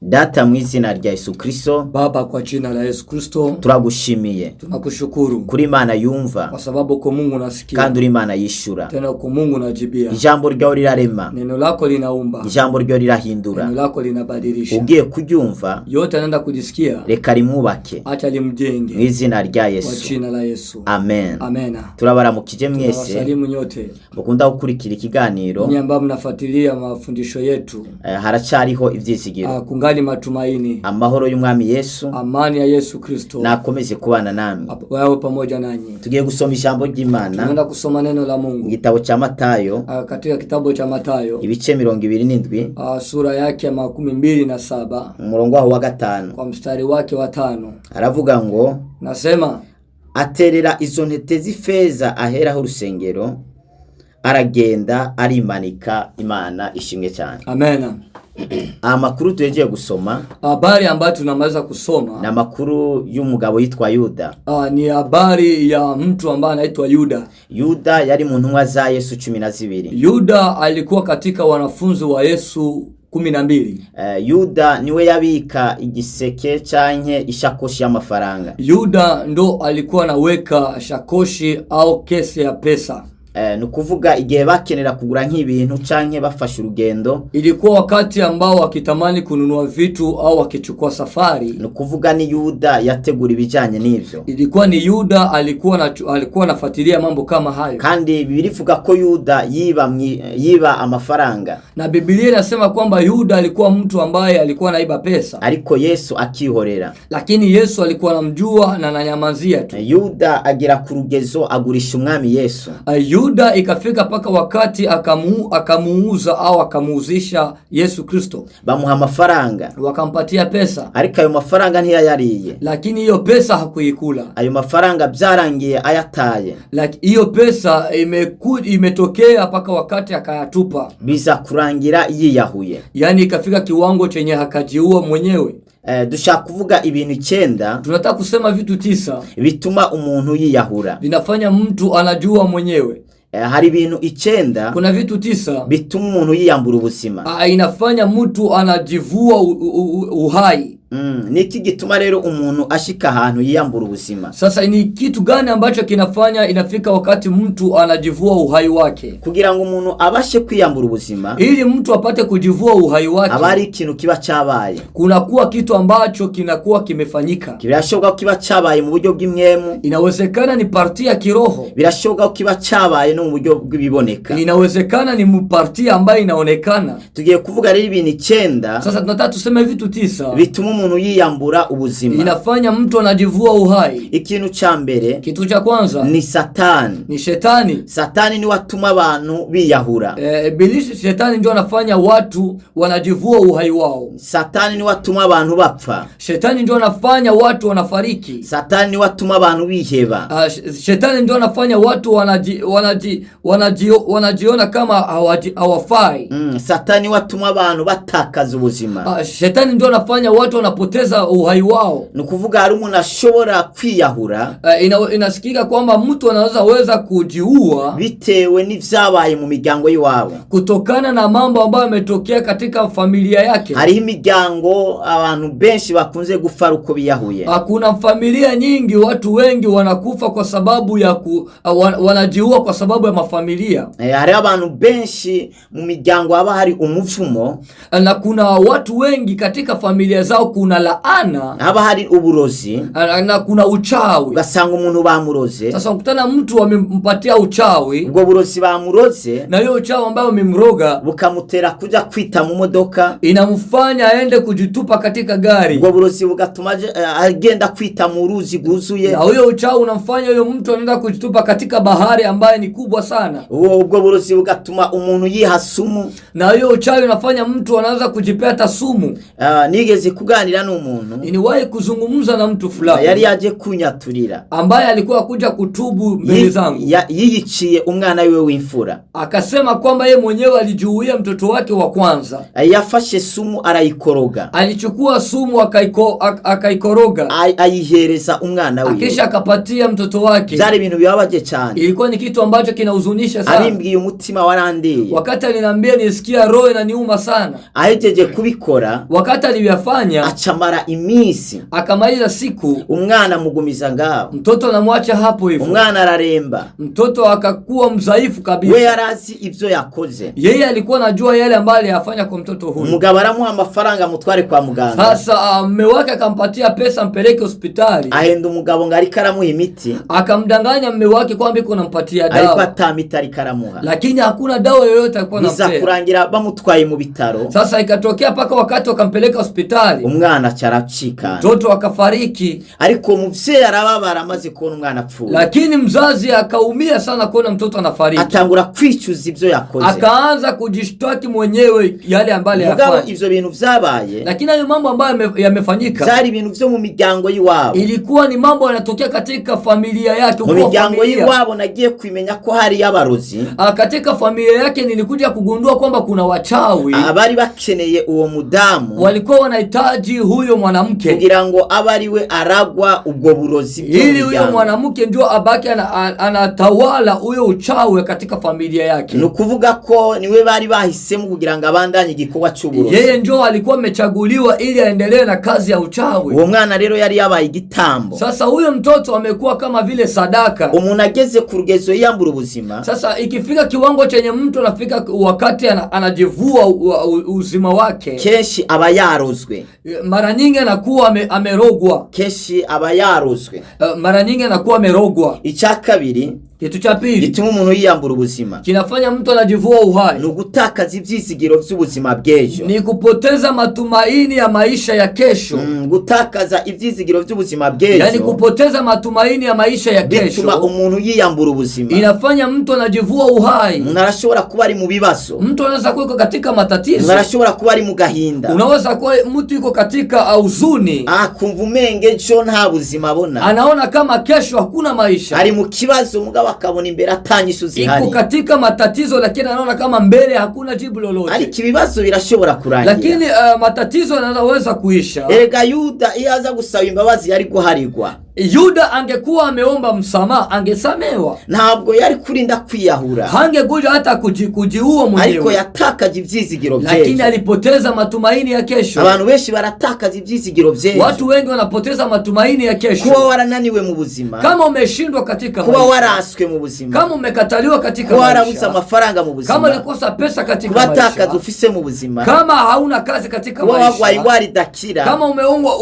Data, mu izina rya Yesu Kristo, Baba, kwa jina la Yesu Kristo, turagushimiye tunakushukuru kuri Imana yumva, kwa sababu uko Mungu unasikia, kandi uri Imana yishura. Tena uko Mungu unajibia. Ijambo ryawe rirarema, Neno lako linaumba, ijambo ryawe rirahindura. Neno lako linabadilisha. Ugiye kuryumva, Yote anaenda kujisikia, reka rimwubake acha mu limjenge izina rya kwa Yesu. jina la Yesu. Amen. Amena. Turabaramukije mwese Tunawasalimu nyote mukunda gukurikira ikiganiro. nyinyi ambao mnafuatilia mafundisho yetu. Haracyariho ivyizigiro. Kungali matumaini. Amahoro y'Umwami Yesu Amani ya Yesu Kristo nakomeze kubana namwe. Wawe pamoja nanyi. Tugiye gusoma ijambo ry'Imana Tunaenda kusoma neno la mu Mungu gitabo cya Matayo, katika kitabu cha Mathayo, ibice 27, sura yake ya 27, umurongo waho wa 5. kwa mstari wake wa 5. Aravuga ngo: Nasema, aterera izo ntete z'ifeza aheraho urusengero, aragenda arimanika. Imana ishimwe cyane. Amena. Amakuru tugiye gusoma Habari ambayo tunamaliza ni kusoma amakuru y'umugabo yitwa Yuda. Ni habari ya mtu ambaye anaitwa Yuda. Yuda yari mu ntumwa za Yesu 12. Yuda alikuwa katika wanafunzi wa Yesu 12. Yuda niwe yabika igiseke canke ishakoshi y'amafaranga. Yuda ndo alikuwa anaweka shakoshi au kesi ya pesa. Ni ukuvuga igihe bakenera kugura nk'ibintu canke bafashe urugendo, Ilikuwa wakati ambao wakitamani kununua vitu au wakichukua safari. Ni ukuvuga ni Yuda yategura ibijanye n'ivyo. Ilikuwa ni Yuda alikuwa anafuatilia mambo kama hayo. Kandi Bibiliya ivuga ko Yuda yiba amafaranga, Na Biblia inasema kwamba Yuda alikuwa mtu ambaye alikuwa anaiba pesa, ariko Yesu akihorera. Lakini Yesu alikuwa anamjua na ananyamazia tu. Yuda agera ku rugezo agurisha Umwami Yesu. Yuda ikafika mpaka wakati akamuuza au akamuuzisha Yesu Kristo. Bamuha amafaranga, Wakampatia pesa, ariko ayo mafaranga ntiyayariye. Lakini hiyo pesa hakuikula. Ayo mafaranga byarangiye ayataye. Hiyo pesa imetokea mpaka wakati akayatupa, Biza kurangira yiyahuye. Yaani ikafika kiwango chenye akajiua mwenyewe. Dushaka kuvuga ibintu 9 Tunataka kusema vitu 9 bituma umuntu yiyahura. Vinafanya mtu anajua mwenyewe. Hari ibintu 9 Kuna vitu 9 bituma umuntu yiyambura ubuzima. Inafanya mtu anajivua uhai. Niki gituma rero umuntu ashika ahantu yiyambura ubuzima? Sasa ni kitu gani ambacho kinafanya inafika wakati mtu anajivua uhai wake? Kugira ngo umuntu abashe kwiyambura ubuzima, Ili mtu apate kujivua uhai aba ari wake, ikintu kiba cabaye. Kunakuwa kitu ambacho kinakuwa kimefanyika. Birashoboka ko kiba cabaye mu buryo bw'imwemu, Inawezekana ni parti ya kiroho, birashoboka ko kiba cabaye no mu buryo bw'ibiboneka. Inawezekana ni parti ambayo inaonekana. Tugiye kuvuga rero ibintu 9 Sasa tunataka tuseme vitu 9 bituma umuntu yiyambura ubuzima. Inafanya mtu anajivua uhai. Ikintu ca mbere Kitu cha kwanza ni Satani. ni shetani. Satani niwe atuma abantu biyahura. Ibilisi shetani ndio anafanya watu wanajivua uhai wao. Satani niwe atuma abantu bapfa. Shetani ndio anafanya watu wanafariki. Satani niwe atuma abantu biheba. Shetani ndio anafanya watu wanajiona kama hawafai. Satani niwe atuma abantu batakaza ubuzima. Shetani ndio anafanya watu wanapoteza uhai wao. Ni ukuvuga hari umuntu ashobora kwiyahura Inasikika kwamba mtu anaweza weza kujiua bitewe n'ivyabaye mu miryango y'iwabo. Kutokana na mambo ambayo yametokea katika familia yake. Hariho imiryango abantu benshi bakunze gupfa ari uko biyahuye. Kuna familia nyingi, watu wengi wanakufa kwa sababu ya wanajiua kwa sababu ya mafamilia. Hariho abantu benshi mu miryango haba hari umuvumo, Na kuna watu wengi katika familia zao kuna laana, haba hari uburozi, na kuna uchawi. Ugasanga umuntu bamuroze. Sasa ukutana mtu amempatia uchawi, Ubwo burozi bamuroze na hiyo uchawi ambayo amemroga bukamutera kuja kwita mu modoka. Inamfanya aende kujitupa katika gari, Ubwo burozi bugatuma agenda kwita mu ruzi rwuzuye. Na huyo uchawi unamfanya huyo mtu anaenda kujitupa katika bahari ambayo ni kubwa sana, Ubwo burozi bugatuma umuntu yiha sumu. Na hiyo uchawi unafanya mtu anaanza kujipea hata sumu. Nigeze kuganira kuganira n'umuntu Niliwahi kuzungumza na mtu yari fulani yaje kunyaturira ambaye alikuwa kuja kutubu mbele zangu, yiyiciye umwana wiwe w'imfura. Akasema kwamba ye mwenyewe alijiuia mtoto wake wa kwanza. Yafashe sumu arayikoroga. Alichukua sumu akaikoroga, Ayihereza umwana wiwe. Akisha akapatia mtoto wake. Byari ibintu bibabaje cyane. Ilikuwa ni kitu ambacho kinahuzunisha sana. Abimbwiye umutima warandiye. Wakati aliniambia nisikia roho inaniuma sana. Ahejeje kubikora, Wakati alivyafanya, acamara iminsi, akamaliza siku, umwana amugumiza ngaho. Mtoto anamwacha hapo hivyo. Umwana araremba. Mtoto akakuwa mdhaifu We kabisa. yarazi ibyo yakoze. Yeye alikuwa anajua yale ambayo aliyafanya kwa mtoto huyu. Umugabo aramuha amafaranga amutware kwa muganga. Sasa mume wake akampatia pesa mpeleke hospitali. Ahenda umugabo ngo ariko aramuha imiti, Akamdanganya mume wake kwamba iko nampatia ariko dawa, ata miti ariko aramuha. Lakini hakuna dawa yoyote alikuwa Biza anampea. Kurangira bamutwaye mu bitaro. Sasa ikatokea mpaka wakati wakampeleka hospitali, Umwana aca aracikana. Mtoto akafariki. Ariko uwo muvyeyi arababara amaze kubona umwana apfuye. Lakini mzazi akaumia sana kuona mtoto anafariki, Atangura kwicuza ibyo yakoze. Akaanza kujishtaki mwenyewe yale ambayo Mugabo aliyafanya. ivyo bintu vyabaye Lakini hayo mambo ambayo yamefanyika vyari ibintu vyo mu miryango y'iwabo. Ilikuwa ni mambo yanatokea katika familia yake, Mu ukoo wa miryango familia. y'iwabo nagiye kumenya ko hari abarozi Katika familia yake nilikuja kugundua kwamba kuna wachawi abari bakeneye uwo mudamu walikuwa wanahitaji huyo mwanamke kugira ngo abe ari we aragwa ubwo burozi bwo mu ili huyo miryango. Mwanamke ndio abaki anatawala huyo uchawi katika familia yake. Ni ukuvuga ko niwe bari bahisemo kugira ngo abandanye igikorwa cy'uburozi. Yeye ndio alikuwa amechaguliwa ili aendelee na kazi ya uchawi. Uwo mwana rero yari yabaye igitambo. Sasa huyo mtoto amekuwa kama vile sadaka. Umuntu ageze ku rugezo yiyambura ubuzima, Sasa ikifika kiwango chenye mtu anafika wakati anajivua uzima wake, kenshi aba yarozwe. Mara nyingi anakuwa amerogwa. Kenshi aba yarozwe. Mara nyingi anakuwa amerogwa. Icya kabiri Kitu cha pili gituma umuntu yiyambura ubuzima kinafanya mtu anajivua uhai ni ugutakaza ibyizigiro by'ubuzima bw'ejo. Ni kupoteza matumaini ya maisha ya kesho. Gutakaza ibyizigiro by'ubuzima Yaani bw'ejo kupoteza matumaini ya maisha ya bituma kesho umuntu yiyambura ubuzima. Inafanya mtu anajivua uhai. Umuntu arashobora kuba ari mu bibazo, Mtu anaweza kuwa yuko katika umuntu matatizo, arashobora kuba ari mu gahinda, unaweza kuwa mtu yuko katika huzuni, akumva umenge ejo nta buzima abona. Anaona kama kesho hakuna maisha, Ari mu kibazo mugabo akabona imbere atanyishu iko zihari. Katika matatizo lakini anaona kama mbele hakuna jibu lolote. Ariko ibibazo birashobora kurangira. Lakini matatizo yanaweza kuisha. Erega Yuda iyo aza gusaba imbabazi yari guharigwa. Yuda angekuwa ameomba msamaha angesamewa, Ntabwo yari kurinda kwiyahura, hangekuja hata kujiua ariko mwenyewe, yatakaje ibyizigiro lakini by'ejo. Alipoteza matumaini ya kesho. Abantu benshi baratakaza ibyizigiro by'ejo. Watu wengi wanapoteza matumaini ya Kuba kesho. warananiwe mu buzima, Kama umeshindwa katika kuba maisha, waraswe mu buzima, kama umekataliwa katika kuba warabuze maisha, amafaranga mu kama buzima, ulikosa pesa katika kuba atakaza maisha, ufise mu buzima, kama hauna kazi katika kuba warwaye maisha, indwara idakira, kama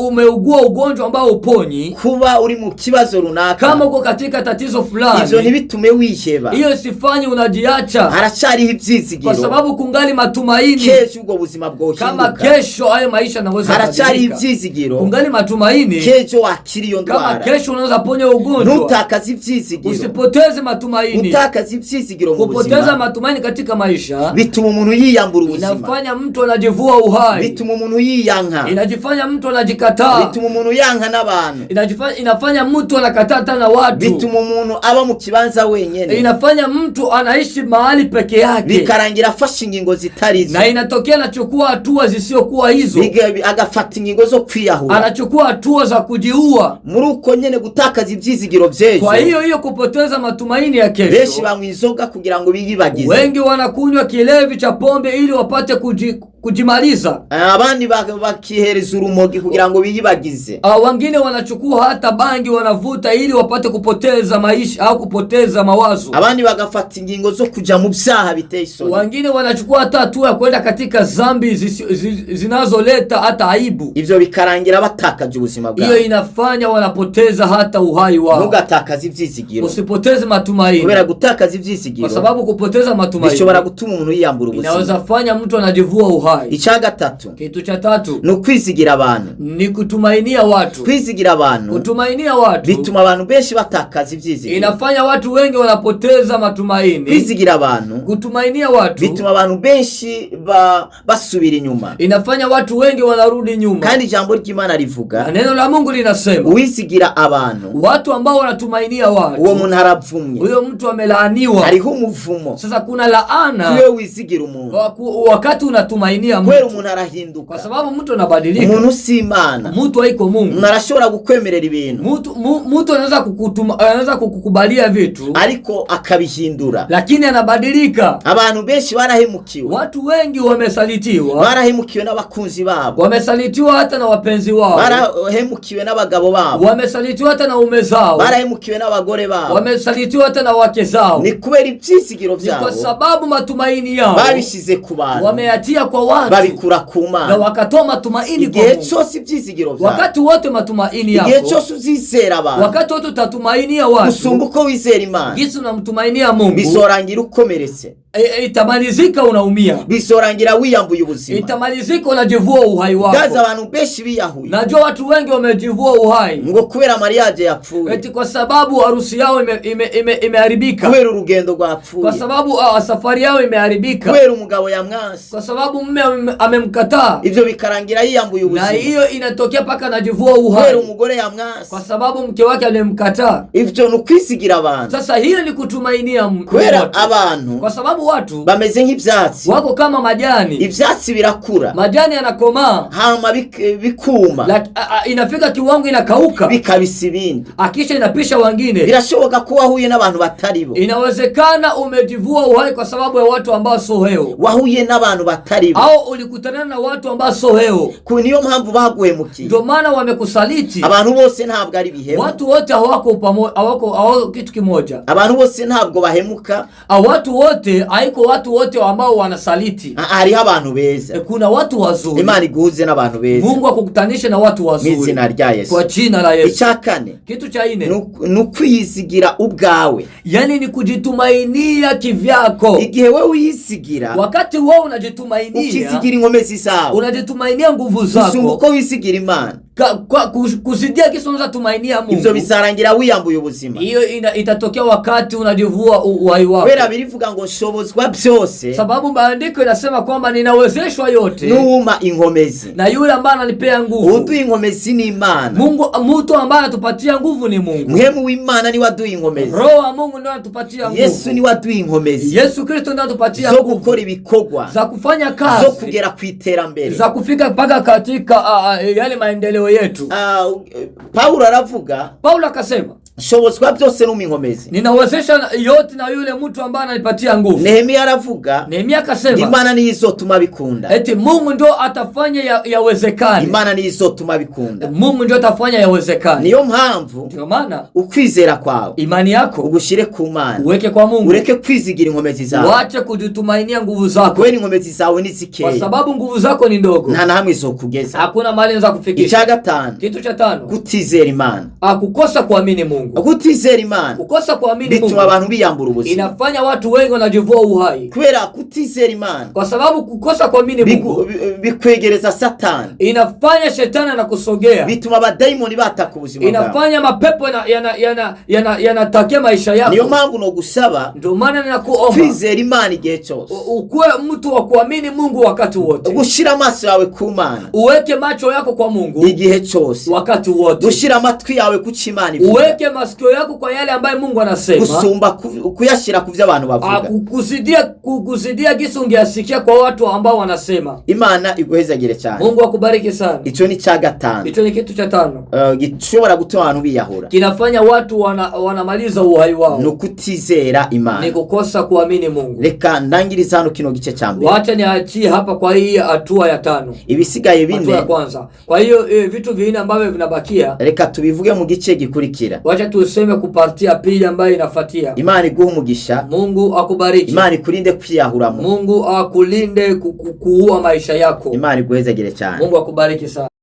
umeugua ugonjwa ambao uponyi, kuba uri mu kibazo runaka, kama uko katika tatizo ivyo fulani, ntibitume wiheba. Hiyo isifanye unajiacha, Haracyariho kwa ibyizigiro sababu kungali matumaini kejo ubwo buzima kama bwohinduka. kesho hayo maisha yanaweza Haracyariho kubadilika. ibyizigiro Kungali matumaini kejo wakira iyo kama ndwara. kesho unaweza ponya ugonjwa. Ntutakaze ibyizigiro. Usipoteze matumaini. Gutakaza ibyizigiro mu Kupoteza buzima matumaini katika maisha bituma umuntu yiyambura ubuzima, inafanya mtu anajivua uhai, bituma umuntu yiyanka, inajifanya mtu anajikataa, bituma umuntu yanka n'abantu, inafanya mtu anakataa hata na watu, bituma umuntu aba mu kibanza wenyene, inafanya mtu anaishi mahali peke yake, bikarangira afashe ingingo zitari zo, na inatokea anachukua hatua zisizokuwa hizo, agafata ingingo zo kwiyahura. Anachukua hatua za kujiua. Muri uko nyene gutakaza ibyizigiro by'ejo, Kwa hiyo hiyo kupoteza matumaini ya benshi kesho, banywa inzoga kugira ngo biyibagize, wengi wanakunywa kilevi cha pombe ili wapate kujimaliza. Abandi bakihereza urumogi kugira ngo biyibagize. Wengine wanachukua hata bangi wanavuta ili wapate kupoteza maisha au kupoteza mawazo. Abandi bagafata ingingo zo kuja mu byaha biteye isoni. Wengine wanachukua hata hatua ya kwenda katika zambi zinazoleta hata aibu. Ivyo bikarangira batakaje ubuzima Hiyo bwabo. inafanya wanapoteza hata uhai wao. Ntugatakaze ivyizigiro, Usipoteze matumaini, kubera gutakaza kwa ivyizigiro sababu kupoteza matumaini bishobora gutuma umuntu yiyambura ubuzima. inaweza fanya mtu anajivua uhai. Uhai. Icya gatatu Kitu cha tatu ni ukwizigira abantu. Ni kutumainia watu. Kwizigira abantu Kutumainia watu bituma abantu benshi batakaza ibyizigiro. Inafanya watu wengi wanapoteza matumaini. Kwizigira abantu Kutumainia watu bituma abantu benshi basubira inyuma. Inafanya watu wengi wanarudi nyuma. Kandi ijambo ry'Imana Na rivuga neno la Mungu linasema uwizigira abantu watu ambao wanatumainia uwo watu, muntu aravumwe. Huyo mtu amelaaniwa. Hariho umuvumo Sasa kuna laana iyo wizigira umuntu wakati unatumainia kubera mtu, umuntu kwa arahinduka. Sababu mtu anabadilika. Umuntu si Imana. Mtu haiko Mungu. Umuntu arashobora kukwemerera ibintu Mtu anaweza kukutuma, anaweza kukukubalia vitu ariko akabihindura. Lakini anabadilika. Abantu benshi barahemukiwe. Watu wengi wamesalitiwa, Barahemukiwe n'abakunzi babo. Wamesalitiwa hata na wapenzi wao, Barahemukiwe n'abagabo babo. Wamesalitiwa hata na ume zao, Barahemukiwe n'abagore babo. Wamesalitiwa hata na wake zao. Ni kubera ibyizigiro Ni kwa byabo sababu matumaini yao babishize ku bantu wameyatia kwa watu babikura ku na Mana. wakatoa matumaini kwa Igihe Mungu. cyose ibyizigiro byawe Wakati wote matumaini igihe yako, cyose uzizera abantu wakati wote utatumainia watu gusumba uko wizera Imana jinsi unamtumainia Mungu, bizorangira ukomeretse. Itamalizika unaumia, Bizorangira wiyambuye ubuzima. Itamalizika unajivua uhai Ndazi wako. abantu benshi biyahuye Najua watu wengi wamejivua uhai ngo kubera mariage yapfuye eti kwa sababu harusi yao imeharibika, kubera urugendo rwapfuye kwa sababu safari yao imeharibika, kubera umugabo yamwanse. Kwa sababu mume amemkataa, Ibyo bikarangira yiyambuye na ubuzima hiyo inatokea mpaka anajivua kubera uhai umugore yamwanse. Kwa sababu mke wake alimkataa. Ibyo ni ukwizigira abantu. Sasa hiyo ni kutumainia Kubera watu, abantu kwa sababu watu bameze nk'ibyatsi. Wako kama majani. Ibyatsi birakura Majani yanakomaa, hama bikuma inafika kiwango inakauka, bikabisa ibindi. Akisha inapisha wengine. Birashoboka ko wahuye n'abantu batari bo. Inawezekana umejivua uhai kwa sababu ya watu ambao sio heo, Wahuye n'abantu batari bo. Au ulikutana na watu ambao sio heo, Ku niyo mpamvu baguhemukiye. Ndio maana wamekusaliti. Abantu bose ntabwo ari bihemu. Watu wote hawako hawako kitu kimoja. Abantu bose ntabwo bahemuka. Watu wote haiko watu wote ambao wanasaliti. Ah, hariho abantu beza. Kuna watu wazuri. Imana iguhuze n'abantu beza. Mungu akukutanishe na watu Mu wazuri izina rya Yesu. kwa jina la Yesu. Icya kane Kitu cha ine, ni ukwizigira ubwawe. Yani ni kujitumainia kivyako. Igihe wewe wiyizigira Wakati wewe unajitumainia, ukizigira inkomezi zawe unajitumainia nguvu gusumba zako uko wizigira Imana kuzidia kisi unaweza tumainia ibyo Mungu, bizarangira wiyambuye ubuzima. Hiyo itatokea wakati unajivua uhai wako, Kubera birivuga ngo nshobozwa byose sababu maandiko inasema kwamba ninawezeshwa yote n'uwuma inkomezi. Na yule ambaye ananipea nguvu. Uduha inkomezi ni Imana. Mungu, mtu ambaye anatupatia nguvu ni Mungu. Mpwemu w'Imana niwe aduha inkomezi. Roho wa Mungu ndio anatupatia Yesu nguvu. niwe aduha inkomezi Yesu Kristo ndio anatupatia zo nguvu gukora ibikorwa za kufanya zo kazi kugera ku iterambere. Za kufika mpaka katika yale maendeleo yetu. Ah, Pawulo aravuga Paulo akasema nshobozwa byose n'uma inkomezi. Ninawezesha yote na yule mtu ambaye ananipatia nguvu. Nehemiya aravuga Nehemia akasema Imana niyo izotuma bikunda. Eti Mungu ndio atafanya yawezekane. Imana niyo izotuma bikunda. Mungu ndio atafanya yawezekane. Niyo mpamvu Ndio maana ukwizera kwawe imani yako ugushire ku Mana uweke kwa Mungu, ureke kwizigira inkomezi zawe uache kujitumainia nguvu zako, kubera inkomezi zawe ni kwa zikeya sababu nguvu zako ni ndogo, nta na hamwe izokugeza. Hakuna mahali inaweza kufikisha. Icya gatanu Kitu cha tano, kutizera Imana. Kukosa kuamini Mungu. Kutizera Imana Kukosa kuamini bituma Mungu abantu biyambura ubuzima. Inafanya watu wengi wanajivua uhai, Kubera kutizera Imana kwa sababu kukosa kuamini Mungu bikwegereza Satani inafanya shetani anakusogea, bituma abadayimoni bataka ubuzima bwawe. Inafanya mapepo yanatakia maisha Niyo yako. mpamvu nogusaba Ndio maana ninakuomba kwizera Imana igihe cyose ukuwe mtu wa kuamini Mungu wakati wote, gushyira amaso yawe ku Mana uweke macho yako kwa Mungu igihe cyose wakati wote, gushyira amatwi yawe ku cyo Imana ivuga uweke masikio yako kwa yale ambayo Mungu anasema, gusumba kuyashyira ku byo abantu bavuga. Kuzidia gisi ungeyasikia kwa watu ambao wanasema. Imana iguhezagire cyane. Mungu akubariki sana. Icyo ni cya gatanu. Hicho ni kitu cha tano Gishobora gutuma abantu biyahura kinafanya watu wanamaliza uhai ni wao, ukutizera Imana. Ni kukosa kuamini Mungu. Reka ndangirize hano kino gice cya mbere. Wacha niachie hapa kwa hii hatua ya tano, Ibisigaye hatua bine ya kwanza. Kwa hiyo vitu vinne ambavyo vinabakia, reka tubivuge mu gice gikurikira. Wacha tuseme kupartia pili ambayo inafuatia. Imana iguhe umugisha. Mungu akubariki. Imana ikurinde kwiyahuramo. Mungu akulinde kuua maisha yako. Imana iguhezagire cyane. Mungu akubariki sana.